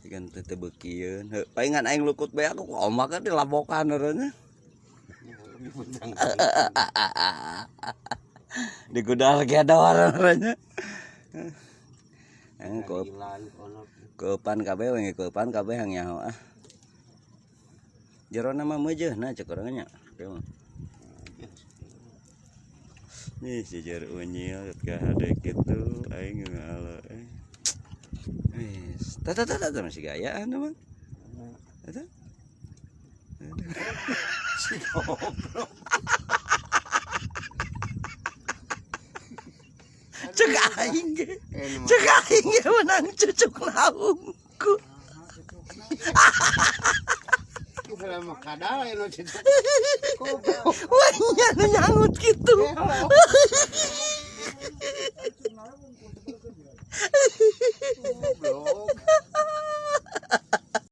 Ikan teu teu beukieun. Heuh, palingan aing lukut bae aku ku ombak di labokan urangnya. Di gudal gedor urangnya. Yang keupan kabeh we, keupan kabeh yang nyaho ah. Jerona mah meujeuna cek urang nya. Nih jejer unyil ka hade kitu aing ngala eh. Wis, tata tata tata masih gayaan mah. Eta. Si goblok. Cek aing ge. Cek aing ge menang cucuk naungku. Selama kadal anu cucuk. Goblok. Wah, nya nu nyangut kitu.